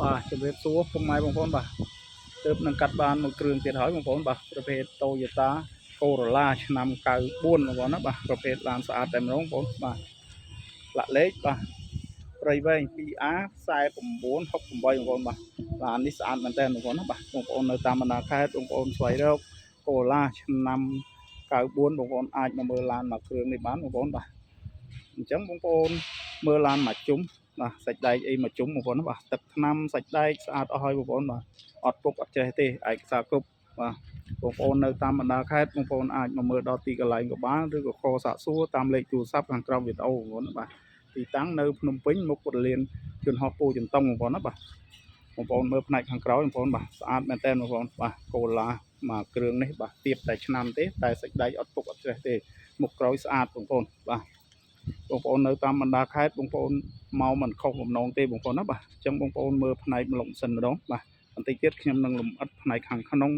បាទជម្រាបសួរពុកម៉ែបងប្អូនបាទទើបនឹងកាត់បានមួយគ្រឿងទៀតហើយបងប្អូនបាទប្រភេទ Toyota Corolla ឆ្នាំ94បងប្អូនណាបាទប្រភេទឡានស្អាតតែម្ដងបងប្អូនបាទផ្លាកលេខបាទព្រៃវែង 2A 4968បងប្អូនបាទឡាននេះស្អាតមែនតើបងប្អូនណាបាទបងប្អូននៅតាមបណ្ដាខេត្តបងប្អូនស្វែងរក Corolla ឆ្នាំ94បងប្អូនអាចមកមើលឡានមួយគ្រឿងនេះបានបងប្អូនបាទអញ្ចឹងបងប្អូនមើលឡានមួយជុំបាទសាច់ដែកអីមួយជុំបងប្អូនណាបាទទឹកថ្នាំសាច់ដែកស្អាតអស់ហើយបងប្អូនបាទអត់ពុកអត់ចេះទេឯកសារគ្រប់បាទបងប្អូននៅតាមបណ្ដាខេត្តបងប្អូនអាចមកមើលដល់ទីកន្លែងក៏បានឬក៏ខសាកសួរតាមលេខទូរស័ព្ទខាងក្រោមវីដេអូបងប្អូនណាបាទទីតាំងនៅភ្នំពេញមុខពលានយន្តហោះពោធិ៍ចិនតុងបងប្អូនណាបាទបងប្អូនមើលផ្នែកខាងក្រោយបងប្អូនបាទស្អាតមែនតើបងប្អូនបាទកូឡាមួយគ្រឿងនេះបាទទៀបតែឆ្នាំទេតែសាច់ដែកអត់ពុកអត់ច្រេះទេមុខក្រោយស្អាតបងប្អូនបាទបងប្អូននៅតាមបណ្ដាខេត្តបងប្អូនមកមិនខុសបំណងទេបងប្អូនណាបាទអញ្ចឹងបងប្អូនមើលផ្នែកម្លុងសិនម្ដងបាទបន្តិចទៀតខ្ញុំនឹងលម្អិតផ្នែកខាងក្នុង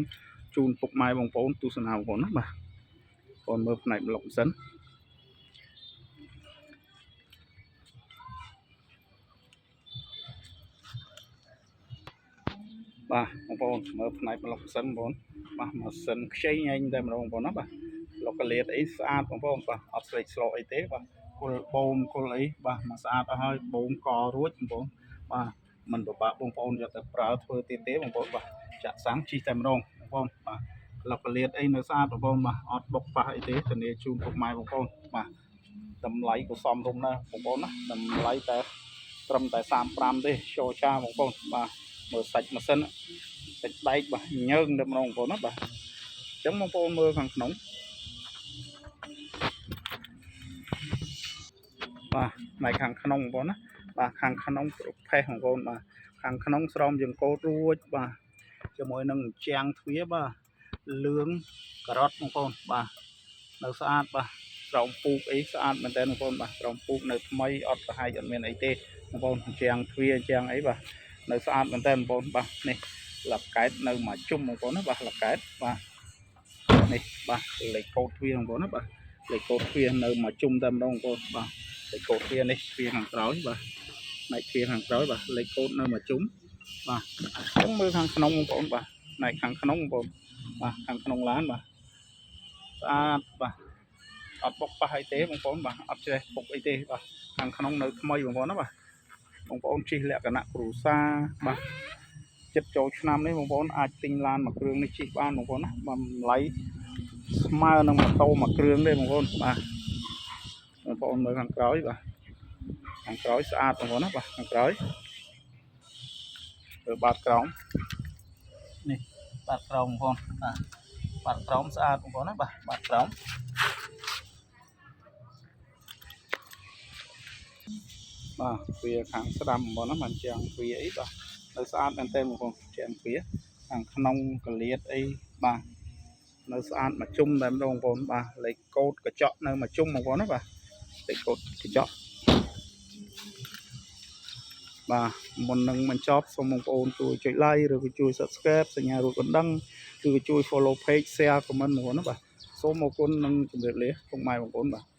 ជូនពុកម៉ែបងប្អូនទស្សនាបងប្អូនណាបាទបងប្អូនមើលផ្នែកម្លុងសិន បាទបងប្អូនមើលផ្នែកម្លុកសិនបងប្អូនបាទម៉ាស៊ីនខ្ចីញែងតែម្ដងបងប្អូនណាបាទលុកកលៀតអីស្អាតបងប្អូនបាទអត់ស្លេកស្លោកអីទេបាទគល់បូមគល់អីបាទមកស្អាតអស់ហើយបូមករួចបងប្អូនបាទមិនពិបាកបងប្អូនយកទៅប្រើធ្វើទៀតទេបងប្អូនបាទចាក់សាំងជីកតែម្ដងបងប្អូនបាទលុកកលៀតអីនៅស្អាតបងប្អូនបាទអត់បុកប៉ះអីទេធានាជូនពុកម៉ែបងប្អូនបាទតម្លៃក៏សមរម្យដែរបងប្អូនណាតម្លៃតែត្រឹមតែ35ទេចូលចាបងប្អូនបាទមើលសាច់ម៉ាស៊ីន សាច់ដែកបាទញើងតែម្ដងបងប្អូនណាបាទអញ្ចឹងបងប្អូនមើលខាងក្នុងបាទផ្នែកខាងក្នុងបងប្អូនណាបាទខាងក្នុងប្រផេះបងប្អូនបាទខាងក្នុងស្រោមចង្កូតរួចបាទជាមួយនឹងជាងទ្វារបាទលឿងការ៉ុតបងប្អូនបាទនៅស្អាតបាទស្រោមពូកអីស្អាតមែនតើបងប្អូនបាទស្រោមពូកនៅថ្មីអត់ប្រហែលអត់មានអីទេបងប្អូនជាងទ្វារជាងអីបាទនៅស្អាតមែនតើបងប្អូនបាទនេះលកែតនៅមួយជុំបងប្អូនណាបាទលកែតបាទ នេះបាទលេខកូដទ្វារបងប្អូនណាបាទលេខកូដទ្វារនៅមួយជុំតែម្ដងបងប្អូនបាទលេខកូដទ្វារនេះទ្វារខាងក្រោយបាទផ្នែកទ្វារខាងក្រោយបាទលេខកូដនៅមួយជុំបាទអញ្ចឹងមើលខាងក្នុងបងប្អូនបាទផ្នែកខាងក្នុងបងប្អូនបាទខាងក្នុងឡានបាទស្អាតបាទអត់បុកប៉ះអីទេបងប្អូនបាទអត់ច្រេះបុកអីទេបាទខាងក្នុងនៅថ្មីបងប្អូនណាបាទបងប្អូនជិះលក្ខណៈគ្រួសារបាទចិត្តចូលឆ្នាំនេះបងប្អូនអាចទិញឡានមួយគ្រឿងនេះជិះបានបងប្អូនណាបាទតម្លៃ ស្មើនឹងម៉ូតូមួយគ្រឿងទេបងប្អូនបាទបងប្អូនមើលខាងក្រោយបាទខាងក្រោយស្អាតបងប្អូនណាបាទខាងក្រោយមើលបាតក្រោមនេះបាតក្រោមបងប្អូនបាទបាតក្រោមស្អាតបងប្អូនណាបាទបាតក្រោមបាទទ្វារខាងស្ដាំបងប្អូនណាបានជាងទ្វារអីបាទនៅស្អាតមែនទែនបងប្អូនជាងទ្វារខាងក្នុងកលៀតអីបាទនៅស្អាតមួយជុំតែម្ដងបងប្អូនបាទលេខកូដកញ្ចក់នៅមួយជុំបងប្អូនណាបាទលេខកូដកញ្ចក់ បាទមុននឹងបញ្ចប់សូមបងប្អូនជួយចុច like ឬក៏ជួយ Subscribe សញ្ញារូបកណ្ដឹងឬក៏ជួយ Follow Page Share Comment បងប្អូនណាបាទសូមអរគុណនិងជម្រាបលាពុកម៉ែបងប្អូនបាទ។